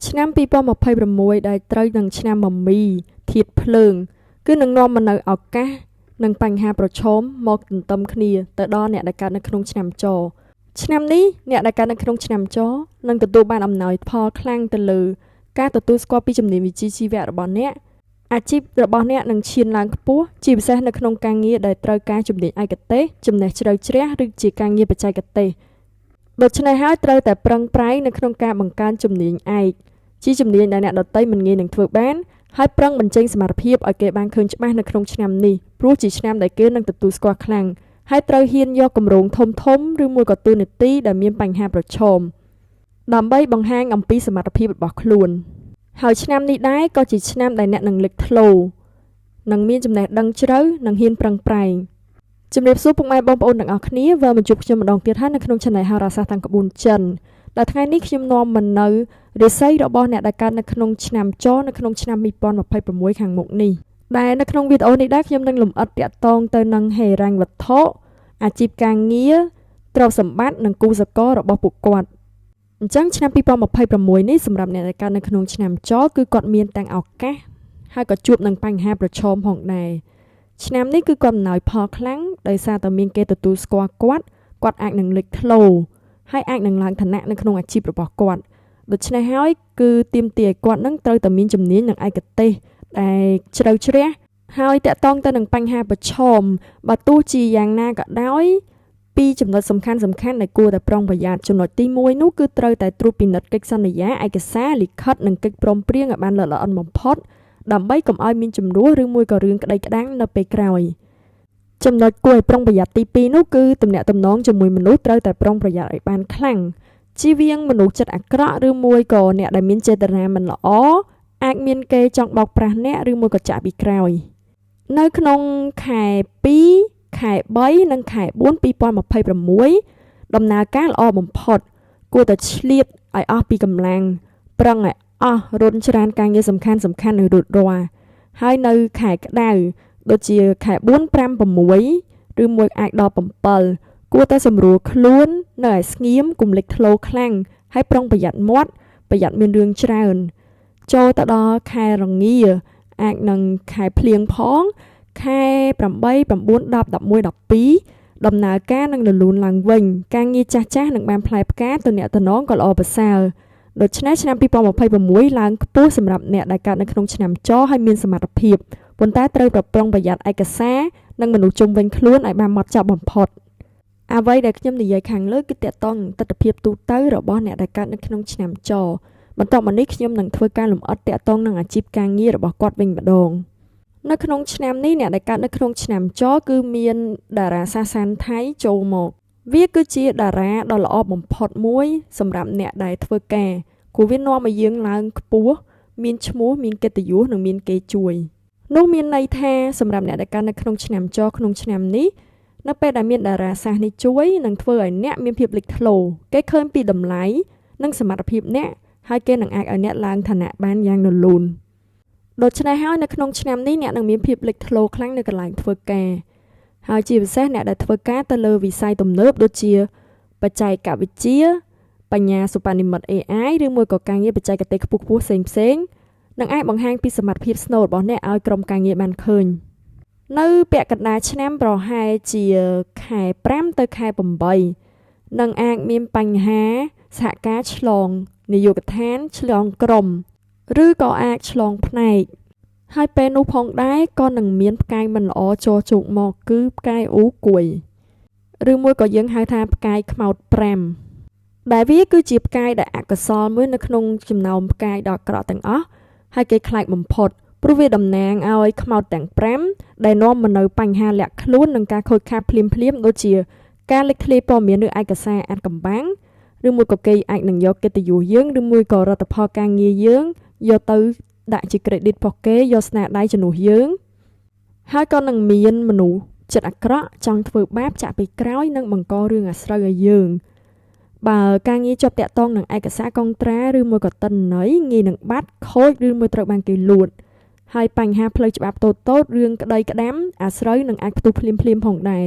ឆ្នាំ2026ដែលត្រូវនឹងឆ្នាំមមីធាតុភ្លើង គឺនឹងនាំមកនូវឱកាសនិងបញ្ហាប្រឈមមកទន្ទឹមគ្នាទៅដល់អ្នកដែលកើតនៅក្នុងឆ្នាំចឆ្នាំនេះអ្នកដែលកើតនៅក្នុងឆ្នាំចនឹងទទួលបានអំណោយផលខ្លាំងទៅលើការទទួលស្គាល់ពីជំនាញវិជ្ជាជីវៈរបស់អ្នកអាជីពរបស់អ្នកនឹងឈានឡើងខ្ពស់ជាពិសេសនៅក្នុងការងារដែលត្រូវការជំនាញឯកទេសចំណេះជ្រៅជ្រះឬជាការងារបច្ចេកទេសដូច្នេះហើយត្រូវតែប្រឹងប្រែងនៅក្នុងការបង្កើនជំនាញឯកជាជំនាញដែលអ្នកដទៃមិនងាយនឹងធ្វើបានហើយប្រឹងបញ្ចេញសមត្ថភាពឲ្យគេបានឃើញច្បាស់នៅក្នុងឆ្នាំនេះព្រោះជាឆ្នាំដែលគេនឹងទទួលស្គាល់ខ្លាំងហើយត្រូវហ៊ានយកគម្រោងធំធំឬមួយក៏តួនាទីដែលមានបញ្ហាប្រឈមដើម្បីបង្ហាញអំពីសមត្ថភាពរបស់ខ្លួនហើយឆ្នាំនេះដែរក៏ជាឆ្នាំដែលអ្នកនឹងលេចធ្លោនឹងមានចំណេះដឹងជ្រៅនិងហ៊ានប្រឹងប្រែងជំរាបសួរពុកម៉ែបងប្អូនទាំងអស់គ្នាវិលមកជួបខ្ញុំម្ដងទៀតហើយនៅក្នុង Channel ហោរាសាស្ត្រតាំងក្បួនចិនដែលថ្ងៃនេះខ្ញុំនាំមកនៅរាសីរបស់អ្នកដែលកើតនៅក្នុងឆ្នាំចនៅក្នុងឆ្នាំ2026ខាងមុខនេះដែលនៅក្នុងវីដេអូនេះដែរខ្ញុំនឹងលម្អិតតាក់ទងទៅនឹងហិរញ្ញវត្ថុអាជីពការងារទ្រព្យសម្បត្តិនិងគូសកលរបស់ពួកគាត់អញ្ចឹងឆ្នាំ2026នេះសម្រាប់អ្នកដែលកើតនៅក្នុងឆ្នាំចគឺគាត់មានទាំងឱកាសហើយក៏ជួបនឹងបញ្ហាប្រឈមផងដែរឆ្នាំនេះគឺគាត់អំណោយផលខ្លាំងដោយសារតែមានគេទទួលស្គាល់គាត់គាត់អាចនឹងលេចធ្លោហើយអាចនឹងឡើងឋានៈនៅក្នុងអាជីពរបស់គាត់ដូច្នេះហើយគឺទាមទារឲ្យគាត់នឹងត្រូវតែមានជំនាញនិងឯកទេសដែលជ្រៅជ្រះហើយតាក់ទងទៅនឹងបញ្ហាប្រឈមបើទោះជាយ៉ាងណាក៏ដោយពីចំណុចសំខាន់សំខាន់ដែលគួរតែប្រុងប្រយ័ត្នចំណុចទី1នោះគឺត្រូវតែត្រួតពិនិត្យកិច្ចសន្យាឯកសារលិខិតនិងកិច្ចព្រមព្រៀងឲ្យបានល្អិតល្អន់បំផុតដើម្បីកុំឲ្យមានជម្លោះឬមួយក៏រឿងក្តីក្តាំងនៅពេលក្រោយចំណុចគួរឲ្យប្រុងប្រយ័ត្នទី2នោះគឺទំនាក់ទំនងជាមួយមនុស្សត្រូវតែប្រុងប្រយ័ត្នឲ្យបានខ្លាំងជៀសវាងមនុស្សចិត្តអាក្រក់ឬមួយក៏អ្នកដែលមានចេតនាមិនល្អអាចមានគេចង់បោកប្រាស់អ្នកឬមួយក៏ចាក់ពីក្រោយនៅក្នុងខែ2ខែ3និងខែ4 2026ដំណើរការល្អបំផុតគួរតែឆ្លៀតឲ្យអស់ពីកម្លាំងប្រឹងឲ្យអស់រុនច្រានការងារសំខាន់សំខាន់ឲ្យរួចរាល់ហើយនៅខែក្តៅដូចជាខែ4 5 6ឬមួយអាចដល់7គួរតែសម្រួលខ្លួននៅឲ្យស្ងៀមកុំលេចធ្លោខ្លាំងហើយប្រុងប្រយ័ត្នមាត់ប្រយ័ត្នមានរឿងច្រើនចូលទៅដល់ខែរងាអាចនឹងខែភ្លៀងផងខែ8 9 10 11 12ដំណើរការនឹងរលូនឡើងវិញការងារចាស់ចាស់នឹងបានផ្លែផ្កាទៅអ្នកតំណងក៏ល្អប្រសើរដូច្នេះឆ្នាំ2026ឡើងខ្ពស់សម្រាប់អ្នកដែលកើតនៅក្នុងឆ្នាំចហើយមានសមត្ថភាពប៉ុន្តែត្រូវប្រប្រុងប្រយ័ត្នឯកសារនិងមនុស្សជុំវិញខ្លួនឲ្យបានម៉ត់ចត់បំផុតអ្វីដែលខ្ញុំនិយាយខាងលើគឺតាក់ទងនឹងទិដ្ឋភាពទូទៅរបស់អ្នកដែលកើតនៅក្នុងឆ្នាំចបន្ទាប់មកនេះខ្ញុំនឹងធ្វើការលម្អិតតាក់ទងនឹងអាជីពការងាររបស់គាត់វិញម្ដងនៅក្នុងឆ្នាំនេះអ្នកដែលកើតនៅក្នុងឆ្នាំចគឺមានតារាសាសានថៃចូលមកវាគឺជាតារាដ៏ល្អបំផុតមួយសម្រាប់អ្នកដែលធ្វើការព្រោះវានាំឲ្យយើងឡើងខ្ពស់មានឈ្មោះមានកិត្តិយសនិងមានគេជួយនោះមានន័យថាសម្រាប់អ្នកដែលកើតនៅក្នុងឆ្នាំចក្នុងឆ្នាំនេះនៅពេលដែលមានតារាសាស្ត្រនេះជួយនឹងធ្វើឲ្យអ្នកមានភាពលេចធ្លោគេឃើញពីតម្លៃនិងសមត្ថភាពអ្នកហើយគេនឹងអាចឲ្យអ្នកឡើងឋានៈបានយ៉ាងរលូនដូច្នេះហើយនៅក្នុងឆ្នាំនេះអ្នកនឹងមានភាពលេចធ្លោខ្លាំងនៅកន្លែងធ្វើការហើយជាពិសេសអ្នកដែលធ្វើការទៅលើវិស័យទំនើបដូចជាបច្ចេកវិទ្យាបញ្ញាសិប្បនិម្មិត AI ឬមួយក៏ការងារបច្ចេកទេសខ្ពស់ៗផ្សេងផ្សេងនឹងអាចបង្ហាញពីសមត្ថភាពស្នូលរបស់អ្នកឲ្យក្រុមការងារបានឃើញនៅពាក់កណ្ដាលឆ្នាំប្រហែលជាខែ5ទៅខែ8នឹងអាចមានបញ្ហាសហការឆ្លងនាយកដ្ឋានឆ្លងក្រុមឬក៏អាចឆ្លងផ្នែកហើយពេលនោះផងដែរក៏នឹងមានផ្កាយមិនល្អចរជោគមកគឺផ្កាយអ៊ូគួយឬមួយក៏យើងហៅថាផ្កាយខ្មោច5ដែលវាគឺជាផ្កាយដែលអកុសលមួយនៅក្នុងចំណោមផ្កាយដ៏អាក្រក់ទាំងអស់ហើយគេខ្លាចបំផុតព្រោះវាតំណាងឲ្យខ្មោចទាំង5ដែលនាំមកនូវបញ្ហាលាក់ខ្លួននិងការខូចខាតភ្លាមៗដូចជាការលេចធ្លាយព័ត៌មានឬឯកសារអាថ៌កំបាំងឬមួយក៏គេអាចនឹងយកកិត្តិយសយើងឬមួយក៏រដ្ឋផលការងារយើងយកទៅដាក់ជា credit របស់គេយកស្នាដៃជំនួសយើងហើយក៏នឹងមានមនុស្សចិត្តអាក្រក់ចង់ធ្វើបាបចាក់ពីក្រោយនិងបង្ករឿងអាស្រូវឲ្យយើងបើការងារជាប់តាក់ទងនឹងឯកសារកុងត្រាឬមួយក៏ទិន្នន័យងាយនឹងបាត់ខូចឬមួយត្រូវបានគេលួចហើយបញ្ហាផ្លូវច្បាប់តូចៗរឿងក្តីក្តាំអាស្រូវនឹងអាចផ្ទុះភ្លាមៗផងដែរ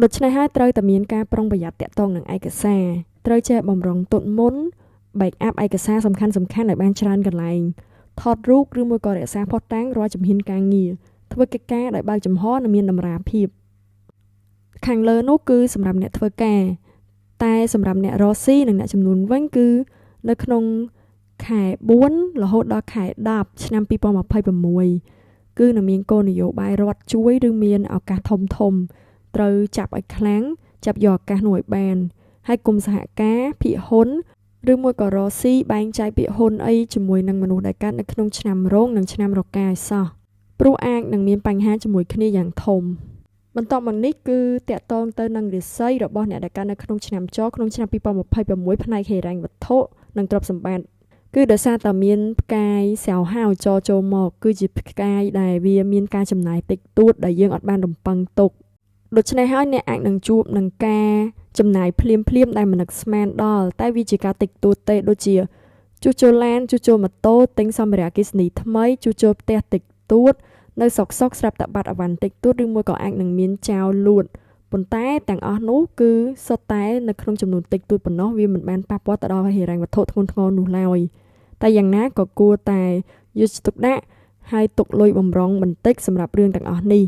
ដូច្នេះហើយត្រូវតែមានការប្រុងប្រយ័ត្នតាក់ទងនឹងឯកសារត្រូវចេះបំរុងទុនមុន backup ឯកសារសំខាន់ៗឲ្យបានច្រើនកន្លែងថតរូបឬមួយក៏រក្សាភស្តុតាងរាល់ជំហានការងារធ្វើកិច្ចការដោយបើកចំហនិងមានតម្លាភាពខាងលើនោះគឺសម្រាប់អ្នកធ្វើការតែសម្រាប់អ្នករកស៊ីនិងអ្នកចំនួនវិញគឺនៅក្នុងខែ4រហូតដល់ខែ10ឆ្នាំ2026គឺនឹងមានគោលនយោបាយរដ្ឋជួយឬមានឱកាសធំធំត្រូវចាប់ឲ្យខ្លាំងចាប់យកឱកាសនោះឲ្យបានហើយគុំសហការភាគហ៊ុនឬមួយក៏រកស៊ីបែងចែកភាគហ៊ុនអីជាមួយនឹងមនុស្សដែលកើតនៅក្នុងឆ្នាំរោងនិងឆ្នាំរកាឲ្យសោះព្រោះអាចនឹងមានបញ្ហាជាមួយគ្នាយ៉ាងធំបន្ទាប់មកនេះគឺតាក់ទងទៅនឹងរាសីរបស់អ្នកដែលកើតនៅក្នុងឆ្នាំចក្នុងឆ្នាំ2026ផ្នែកហិរញ្ញវត្ថុនិងទ្រព្យសម្បត្តិគឺដោយសារតែមានផ្កាយសៅហាវចចូលមកគឺជាផ្កាយដែលវាមានការចំណាយតិចតួចដែលយើងអត់បានរំពឹងទុកដូច្នេះហើយអ្នកអាចនឹងជួបនឹងការចំណាយភ្លាមភ្លាមដែលមិននឹកស្មានដល់តែវាជាការតិចតួចទេដូចជាជួសជុលឡានជួសជុលម៉ូតូទិញសម្ភារៈអគ្គិសនីថ្មីជួសជុលផ្ទះតិចតួចនៅសុកសុកស្រាប់តែបាត់អវ៉ាន់តិចតួចឬមួយក៏អាចនឹងមានចោលលួចប៉ុន្តែទាំងអស់នោះគឺសុទ្ធតែនៅក្នុងចំនួនតិចតួចប៉ុណ្ណោះវាមិនបានប៉ះពាល់ទៅដល់ហិរញ្ញវត្ថុធ្ងន់ធ្ងរនោះឡើយតែយ៉ាងណាក៏គួរតែយកចិត្តទុកដាក់ហើយទុកលុយបំរុងបន្តិចសម្រាប់រឿងទាំងអស់នេះ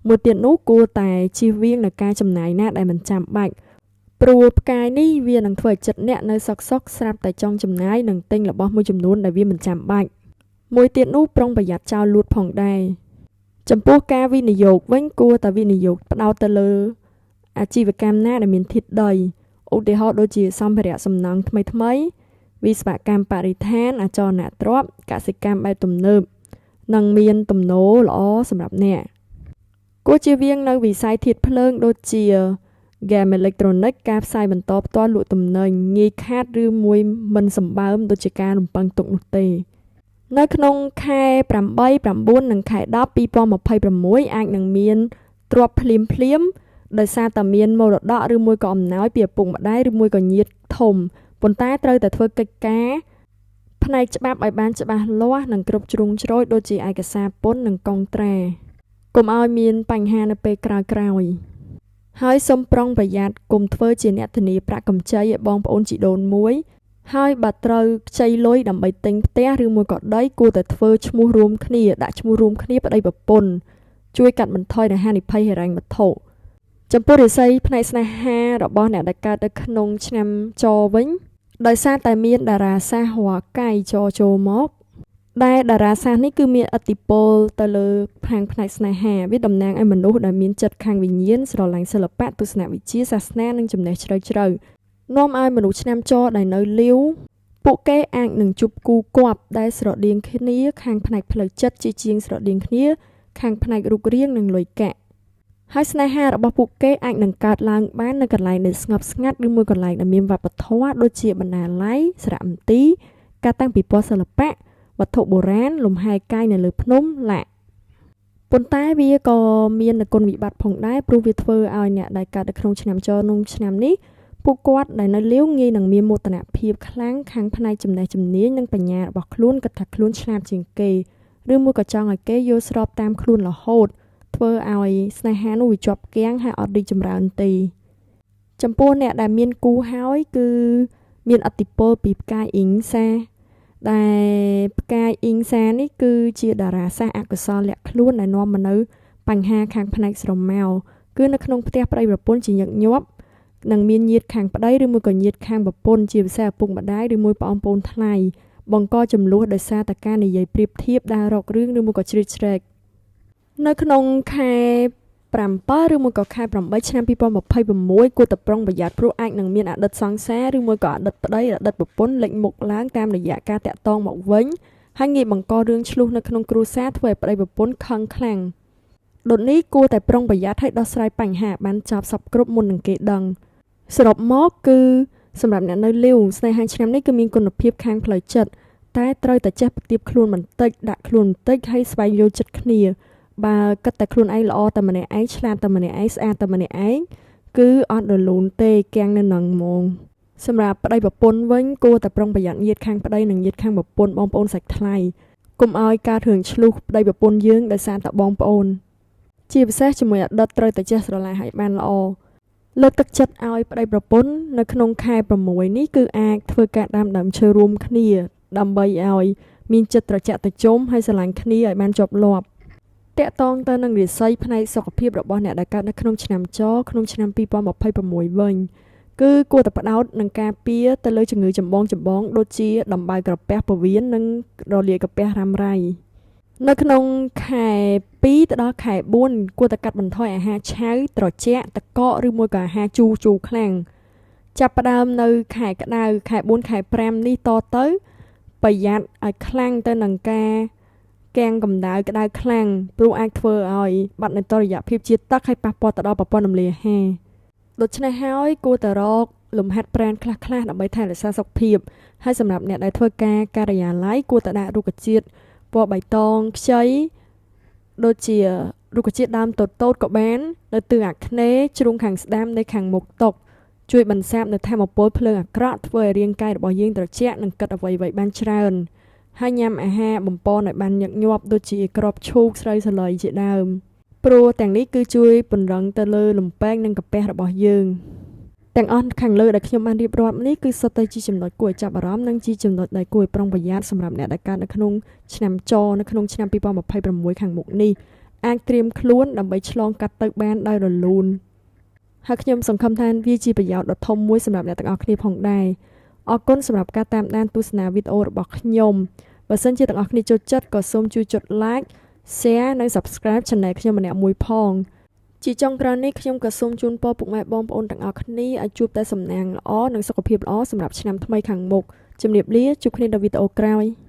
មួយទៀតនោះគួរតែជៀសវាងនៅការចំណាយណាដែលមិនចាំបាច់ព្រោះផ្កាយនេះវានឹងធ្វើឲ្យចិត្តអ្នកនៅសុកសុកស្រាប់តែចង់ចំណាយនិងទិញរបស់មួយចំនួនដែលវាមិនចាំបាច់មួយទៀតនោះប្រុងប្រយ័ត្នចោលលួចផងដែរចំពោះការវិនិយោគវិញគួរតែវិនិយោគផ្ដោតទៅលើអាជីវកម្មណាដែលមានធាតុដីឧទាហរណ៍ដូចជាសម្ភារៈសំណង់ថ្មីថ្មីវិស្វកម្មបរិស្ថានអចលនទ្រព្យកសិកម្មបែបទំនើបនិងមានទំនោរល្អសម្រាប់អ្នកគួរជៀសវាងនៅវិស័យធាតុភ្លើងដូចជាហ្គេមអេឡិចត្រូនិកការផ្សាយបន្តផ្ទាល់លក់ទំនិញងាយខាតឬមួយមិនសម្បើមដូចជាការរំពឹងទុកនោះទេនៅក្នុងខែ8 9និងខែ10 2026អាចនឹងមានទ្រព្យភ្លាមភ្លាមដោយសារតែមានមរតកឬមួយក៏អំណោយពីឪពុកម្ដាយឬមួយក៏ញាតិធំប៉ុន្តែត្រូវតែធ្វើកិច្ចការផ្នែកច្បាប់ឲ្យបានច្បាស់លាស់និងគ្រប់ជ្រុងជ្រោយដូចជាឯកសារពន្ធនិងកុងត្រាកុំឲ្យមានបញ្ហានៅពេលក្រោយៗហើយសូមប្រុងប្រយ័ត្នកុំធ្វើជាអ្នកធានាប្រាក់កម្ចីឲ្យបងប្អូនជីដូនមួយហើយបើត្រូវខ្ចីលុយដើម្បីទិញផ្ទះឬមួយក៏ដីគួរតែធ្វើឈ្មោះរួមគ្នាដាក់ឈ្មោះរួមគ្នាប្តីប្រពន្ធជួយកាត់បន្ថយនូវហានិភ័យហិរញ្ញវត្ថុចំពោះរាសីផ្នែកស្នេហារបស់អ្នកដែលកើតនៅក្នុងឆ្នាំចវិញដោយសារតែមានតារាសាស្ត្រហោកាយចចូលមកដែលតារាសាស្ត្រនេះគឺមានឥទ្ធិពលទៅលើខាងផ្នែកស្នេហាវាតំណាងឲ្យមនុស្សដែលមានចិត្តខាងវិញ្ញាណស្រឡាញ់សិល្បៈទស្សនវិជ្ជាសាសនានិងចំណេះជ្រៅជ្រៅនាំឲ្យមនុស្សឆ្នាំចដែលនៅលីវពួកគេអាចនឹងជួបគូគប់ដែលស្រដៀងគ្នាខាងផ្នែកផ្លូវចិត្តជាជាងស្រដៀងគ្នាខាងផ្នែករូបរាងនិងលុយកាក់ហើយស្នេហារបស់ពួកគេអាចនឹងកើតឡើងបាននៅកន្លែងដែលស្ងប់ស្ងាត់ឬមួយកន្លែងដែលមានវប្បធម៌ដូចជាបណ្ណាល័យសារមន្ទីរការតាំងពិព័រណ៍សិល្បៈវត្ថុបុរាណលំហែកាយនៅលើភ្នំឡាក់ប៉ុន្តែវាក៏មានគុណវិបត្តិផងដែរព្រោះវាធ្វើឲ្យអ្នកដែលកើតនៅក្នុងឆ្នាំចនោះឆ្នាំនេះពួកគាត់ដែលនៅលីវងាយនឹងមានមោទនភាពខ្លាំងខាងផ្នែកចំណេះជំនាញនិងបញ្ញារបស់ខ្លួនគិតថាខ្លួនឆ្លាតជាងគេឬមួយក៏ចង់ឲ្យគេយល់ស្របតាមខ្លួនរហូតធ្វើឲ្យស្នេហានោះវាជាប់គាំងហើយអត់រីកចម្រើនទេចំពោះអ្នកដែលមានគូហើយគឺមានឥទ្ធិពលពីផ្កាយអ៊ីងសាដែលផ្កាយអ៊ីងសានេះគឺជាតារាសាស្ត្រអកុសលលាក់ខ្លួនដែលនាំមកនូវបញ្ហាខាងផ្នែកស្រមោលគឺនៅក្នុងផ្ទះប្តីប្រពន្ធជាញឹកញាប់នឹងមានញាតិខាងប្តីឬមួយក៏ញាតិខាងប្រពន្ធជាពិសេសឪពុកម្ដាយឬមួយប្អូនថ្លៃបង្កចំនួនដោយសារតែការនិយាយប្រៀបធៀបដើររករឿងឬមួយក៏ជ្រៀតជ្រែកនៅក្នុងខែ7ឬមួយក៏ខែ8ឆ្នាំ2026គួរតែប្រុងប្រយ័ត្នព្រោះអាចនឹងមានអតីតសង្សារឬមួយក៏អតីតប្តីអតីតប្រពន្ធលេចមុខឡើងតាមរយៈការតាក់ទងមកវិញហើយងាយបង្ករឿងឆ្លោះនៅក្នុងគ្រួសារធ្វើឲ្យប្តីប្រពន្ធខឹងខ្លាំងដូចនេះគួរតែប្រុងប្រយ័ត្នឲ្យដោះស្រាយបញ្ហាបានចប់សពគ្រប់មុននឹងគេដឹងសរុបមកគឺសម្រាប់អ្នកនៅលីវស្នេហាឆ្នាំនេះគឺមានគុណភាពខាងផ្លូវចិត្តតែត្រូវតែចេះប្រទៀបខ្លួនបន្តិចដាក់ខ្លួនបន្តិចហើយស្វែងយល់ចិត្តគ្នាបើគិតតែខ្លួនឯងល្អតែម្នាក់ឯងឆ្លាតតែម្នាក់ឯងស្អាតតែម្នាក់ឯងគឺអត់រលូនទេគាំងនៅនឹងហ្មងសម្រាប់ប្តីប្រពន្ធវិញគួរតែប្រុងប្រយ័ត្នញាតិខាងប្តីនិងញាតិខាងប្រពន្ធបងប្អូនសាច់ថ្លៃកុំឲ្យកើតរឿងឆ្លោះប្តីប្រពន្ធយើងដោយសារតែបងប្អូនជាពិសេសជាមួយអតីតត្រូវតែចេះស្រឡាញ់ឲ្យបានល្អ លើកទឹកចិត្តឲ្យប្តីប្រពន្ធនៅក្នុងខែ6នេះគឺអាចធ្វើការដាំដើមឈើរួមគ្នាដើម្បីឲ្យមានចិត្តត្រជាក់ត្រជុំហើយស្រឡាញ់គ្នាឲ្យបានជាប់លាប់តាក់ទងទៅនឹងរាសីផ្នែកសុខភាពរបស់អ្នកដែលកើតនៅក្នុងឆ្នាំចក្នុងឆ្នាំ2026វិញគឺគួរតែផ្ដោតនឹងការពារទៅលើជំងឺចម្បងៗដូចជាដំបៅក្រពះពោះវៀននិងរលាកក្រពះរ៉ាំរ៉ៃនៅក្នុងខែ2ទៅដល់ខែ4គួរតែកាត់បន្ថយអាហារឆៅត្រជាក់ទឹកកកឬមួយក៏អាហារជូរជូរខ្លាំងចាប់ផ្ដើមនៅខែក្តៅខែ4ខែ5នេះតទៅប្រយ័ត្នឲ្យខ្លាំងទៅនឹងការកាំងកម្ដៅក្តៅខ្លាំងព្រោះអាចធ្វើឲ្យបាត់នៃតុល្យភាពជាតិទឹកហើយប៉ះពាល់ទៅដល់ប្រព័ន្ធរំលាយអាហារដូច្នេះហើយគួរតែរកលំហាត់ប្រាណខ្លះៗដើម្បីថែរក្សាសុខភាពហើយសម្រាប់អ្នកដែលធ្វើការការិយាល័យគួរតែដាក់រុក្ខជាតិពណ៌បៃតងខ្ចីដូចជារុក្ខជាតិដើមតូចៗក៏បាននៅទិសអាគ្នេយ៍ជ្រុងខាងស្ដាំនៃខាងមុខតុជួយបន្សាបនៅធម៌ពលភ្លើងអាក្រក់ធ្វើឲ្យរាងកាយរបស់យើងត្រជាក់និងគិតអ្វីៗបានច្រើនហើយញ៉ាំអាហារបំប៉នឲ្យបានញឹកញាប់ដូចជាគ្រាប់ឈូកស្រូវសាលីជាដើមព្រោះទាំងនេះគឺជួយពង្រឹងទៅលើលំពែងនិងកាពះរបស់យើងទាំងអស់ខាងលើដែលខ្ញុំបានរៀបរាប់នេះគឺសុទ្ធតែជាចំណុចគួរឲ្យចាប់អារម្មណ៍និងជាចំណុចដែលគួរឲ្យប្រុងប្រយ័ត្នសម្រាប់អ្នកដែលកើតនៅក្នុងឆ្នាំចនៅក្នុងឆ្នាំ2026ខាងមុខនេះអាចត្រៀមខ្លួនដើម្បីឆ្លងកាត់ទៅបានដោយរលូនហើយខ្ញុំសង្ឃឹមថាវាជាប្រយោជន៍ដ៏ធំមួយសម្រាប់អ្នកទាំងអស់គ្នាផងដែរអរគុណសម្រាប់ការតាមដានទស្សនាវីដេអូរបស់ខ្ញុំបើសិនជាទាំងអស់គ្នាចូលចិត្តក៏សូមជួយចុច Like Share និង Subscribe Channel ខ្ញុំម្នាក់មួយផងជាចុងក្រោយនេះខ្ញុំក៏សូមជូនពរពុកម៉ែបងប្អូនទាំងអស់គ្នាឲ្យជួបតែសំណាងល្អនិងសុខភាពល្អសម្រាប់ឆ្នាំថ្មីខាងមុខជំរាបលាជួបគ្នានៅវីដេអូក្រោយ។